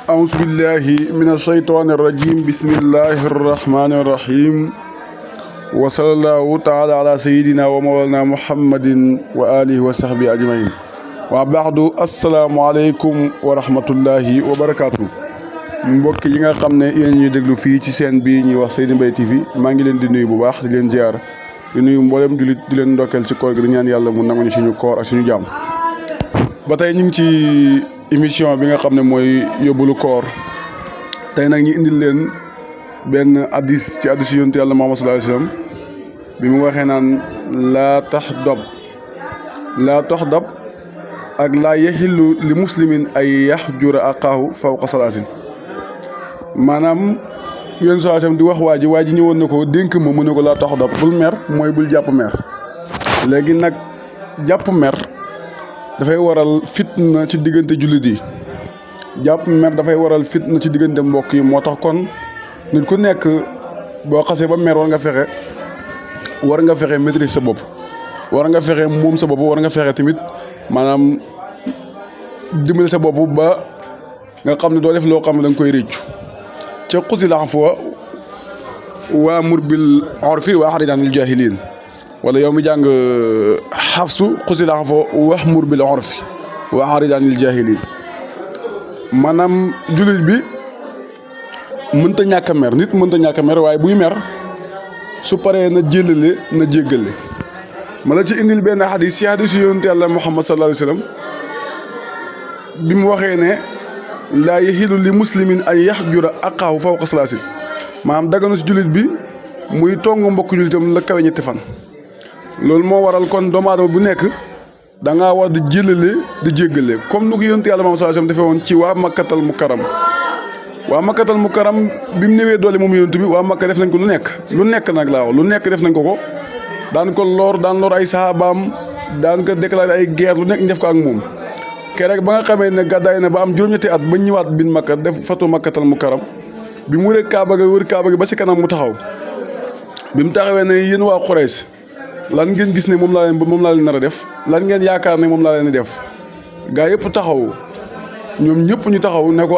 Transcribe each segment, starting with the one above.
أعوذ بالله من الشيطان الرجيم بسم الله الرحمن الرحيم وصلى الله تعالى على سيدنا ومولانا محمد وآله وصحبه أجمعين وبعد السلام عليكم ورحمة الله وبركاته mbokk yi nga xam ne yéen ñuy déglu fii ci seen bii ñuy wax Seydi Mbaye TV maa ngi leen di nuyu bu baax di leen ziar di nuyu mboolem jullit di leen ndokkeel ci koor gi di ñaan yàlla mu nangu ñu suñu koor ak suñu jàmm. ba tey ñu ngi ci émission bi nga xam ne mooy yóbbalu koor tey nag ñu indil leen benn hadis ci hadisu yonent yàlla Muhammad sallallahu alayhi wasallam bi mu waxee naan laa taxdab ak laa yaxillu li muslimin ay yaxjura aqaahu fawqa salaasin maanaam yéen saa sam di wax waa ji ñëwoon na ko dénk ma mu ne ko laa taxdab bul mer mooy bul jàpp mer léegi nag jàpp mer dafay waral fitna ci diggante jullit yi jàpp mer dafay waral fitna ci diggante mbokk yi moo tax kon nit ku nekk boo xasee ba mer war nga fexe maîtriser sa bopp war nga fexe moom sa bopp war nga fexe tamit maanaam dimbali sa bopp ba nga xam ne doo def loo xam ne da nga koy réccu ca xusil afwa wa'mur bil urfi wa a'rid anil jaahiliin wala yow mi jàng xafsu xusil afwa wa'mur bil urfi wa a'rid anil jaahiliin maanaam jullit bi mënta ñàkk a mer nit mënta ñàkk a mer waaye buy mer su paree na jëlale na jéggale ma la ci indil benn xadis ci xadisu yonent yàlla Muhammad sallallahu alayhi wa sallam bi mu waxee ne laa yahilu li muslimin an yaxjura aqaahu fawqa salaasin maanaam daganu si jullit bi muy tongu mbokk jullitam la kawe ñetti fan loolu moo waral kon doomu aadama bu nekk da ngaa war di jëlale di jéggale comme nu ko yonent yàlla Muhammad sallallahu alayhi wa sallam defee woon ci waa makkatal mukarram bi mu néewee doole moom yonent bi waa makka def nañ ko lu nekk nag laa wax lu nekk def nañ ko daan ko lor ay sahabaam daan ko déclaré ay guerre lu nekk ñu def ko ak moom keroog ba nga xamee ne gàddaay na ba am juróom-ñetti at ba ñëwaat bin makka def fatu makkatal mukarram bi mu wër kaaba gi ba si kanam mu taxaw bi mu taxawee ne yéen waa Quraysh lan ngeen gis ne moom laa leen nar a def lan ngeen yaakaar ne moom laa leen di def gaa yëpp taxaw ñoom ñëpp ñu taxaw ne ko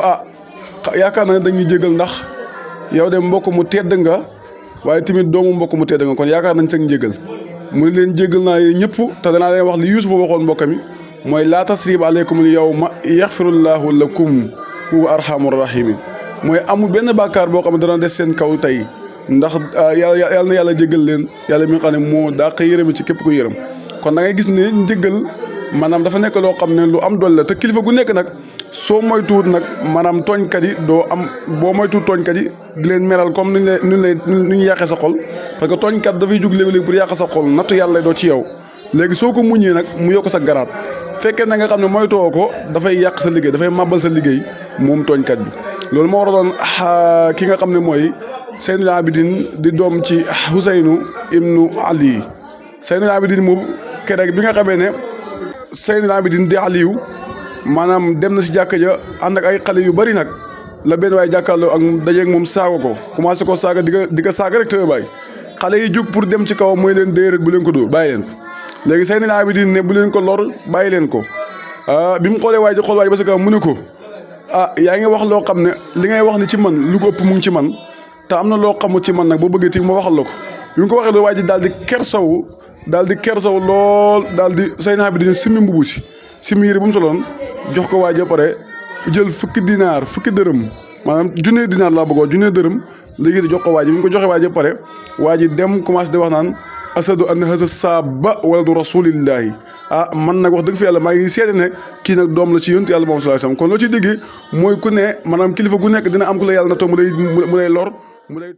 yaakaar na dañuy jégal ndax yow de mbokk mu tedd nga waaye tamit doomu mbokk mu tedd nga kon yaakaar nañ sax njégal mu ne leen jégal naa yéen ñëpp te danaa leen wax li Yuusuf waxoon mbokk mi mooy laa tasriba aleykum al yawma yaxfirullahu lakum huwa arhamur rahimin mooy amul benn bàkkaar boo xam ne dana des seen kaw tey ndax yàlla na yàlla jégal leen yàlla mi nga xam ne moo dàq yërëmi ci képp ku yërëm kon da ngay gis ne njégal maanaam dafa nekk loo xam ne lu am doole la te kilifa gu nekk nag soo moytuwut nag maanaam tooñkat yi boo moytuwut tooñkat yi di leen meral comme nu ñu yàqee sa xol parce que tooñkat dafay jug léegi-léegi pour yàq sa xol nattu yàlla doo ci yow léegi soo ko muñee nag mu yokk sa garaat fekkee na nga xam ne moytoo ko dafay yàq sa liggéey dafay màbbal sa liggéey moom tooñkat bi loolu moo war a doon ki nga xam ne mooy Seynul Abidin di doom ci Huseynu ibnu Ali Seynul Abidin moom keroog bi nga xamee ne Seynul Abidin di Aliyu maanaam dem na si jàkka ja ànd ak ay xale yu bari nag la benn waaye jàkkaarloo ak dajeeg moom saaga ko commencé ko saaga di ko saaga rek te bàyyi xale yi jug pour dem ci kaw mooy leen déedéet bu leen ko dóor bàyyi leen ko léegi Seynul Abidin ne bu leen ko lor bàyyi leen ko bi mu xoolee waay ji xool waay ba si kaw mu ne ko yaa ngi wax loo xam ne li ngay wax ni ci man lu ko ëpp mu ngi ci man te am na loo xamut ci man nag boo bëggee ti ma waxal la ko bi mu ko waxee loolu waay ji daal di kersaw lool daal di Seynul Abidin simmi mbubu simmi yére bu mu soloon jox ko waa ji pare jël fukki dërëm maanaam junne dinaar laa bëggoon junne dërëm léegi di jox ko waa ji bi ñu ko joxee waa ji pare waa ji dem commencé di wax naan asadu an hasa saaba waladu rasulillahi man nag wax dëgg fi yàlla maa ngi seede ne kii nag doom la ci yonent yàlla moom sallallahu alayhi wasallam kon loo ci déggee mooy ku ne maanaam kilifa gu nekk dina am ku la yàlla na toog mu lay lor mu lay